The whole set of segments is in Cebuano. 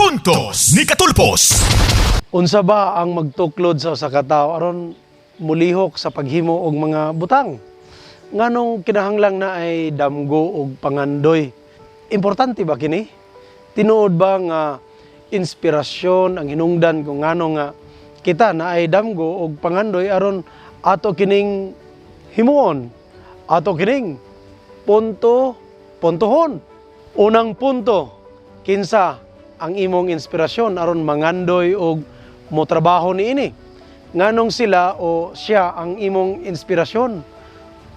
Puntos ni Katulpos. Unsa ba ang magtuklod sa usa ka tawo aron mulihok sa paghimo og mga butang? Nganong kinahanglang naay damgo og pangandoy? Importante ba kini? Tinuod ba nga inspirasyon ang hinungdan kung ngano nga kita naay damgo og pangandoy aron ato kining himuon, ato kining punto puntohon? Unang punto, kinsa ang imong inspirasyon aron mangandoy og motrabaho niini? Nganong sila o siya ang imong inspirasyon?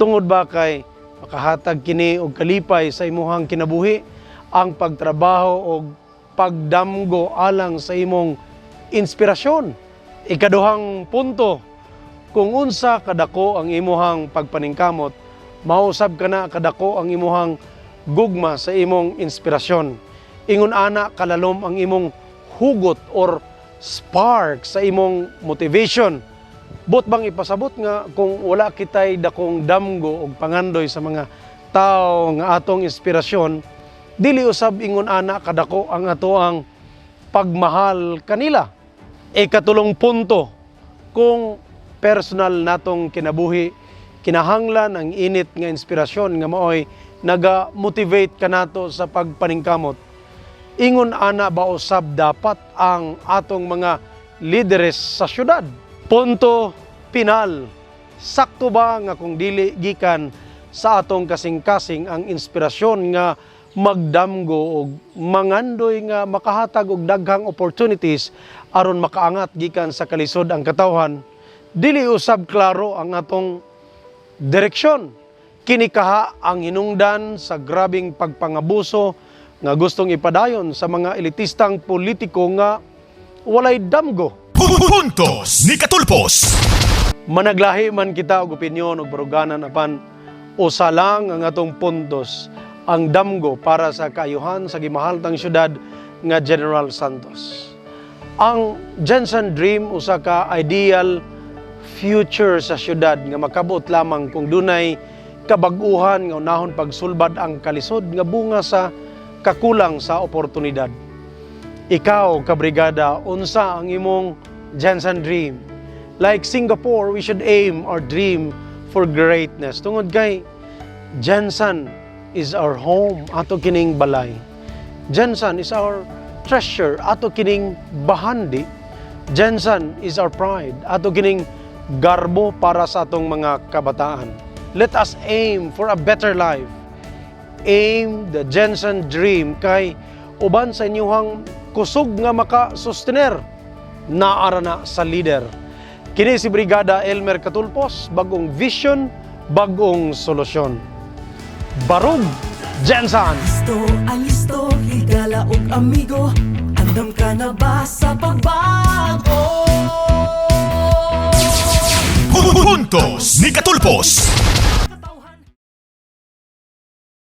Tungod ba kay makahatag kini og kalipay sa imuhang kinabuhi ang pagtrabaho og pagdamgo alang sa imong inspirasyon? Ikaduhang punto, kung unsa kadako ang imuhang pagpaningkamot, mausab kana kadako ang imuhang gugma sa imong inspirasyon. Ingon ana kalalom ang imong hugot or spark sa imong motivation. Buot bang ipasabot nga kung wala kitay dakong damgo og pangandoy sa mga tao nga atong inspirasyon, dili usab ingon ana kadako ang atoang pagmahal kanila? Ikatulong punto, kung personal natong kinabuhi, kinahanglan ang init nga inspirasyon nga maoy naga-motivate kanato sa pagpaningkamot, ingon ana ba usab dapat ang atong mga lideres sa syudad? Punto pinal. Sakto ba nga kung dili gikan sa atong kasing-kasing ang inspirasyon nga magdamgo og mangandoy nga makahatag og daghang opportunities aron makaangat gikan sa kalisod ang katawhan, dili usab klaro ang atong direksyon? Kini kaha ang hinungdan sa grabing pagpangabuso nga gustong ipadayon sa mga elitistang politiko nga walay damgo. Puntos ni Katulpos. Managlahi man kita og opinyon og baruganan, apan usa lang ang atong puntos, ang damgo para sa kaayuhan sa gimahal tang syudad nga General Santos. Ang GenSan Dream, usa ka ideal future sa syudad nga makabot lamang kung dunay kabag-uhan nga unahon pagsulbad ang kalisod nga bunga sa kakulang sa oportunidad. Ikaw, kabrigada, unsa ang imong GenSan Dream? Like Singapore, we should aim our dream for greatness. Tungod kay GenSan is our home, ato kining balay. GenSan is our treasure, ato kining bahandi. GenSan is our pride, ato kining garbo para sa atong mga kabataan. Let us aim for a better life. Aim the GenSan Dream kay uban sa inyuhang kusog nga maka-sustener, naa ra na sa leader. Kini si Brigada Elmer Katulpos, bagong vision, bagong solusyon. Barug GenSan! Listo, alisto, higala og amigo. Andam ka na ba sa pagbago? Puntos ni Katulpos.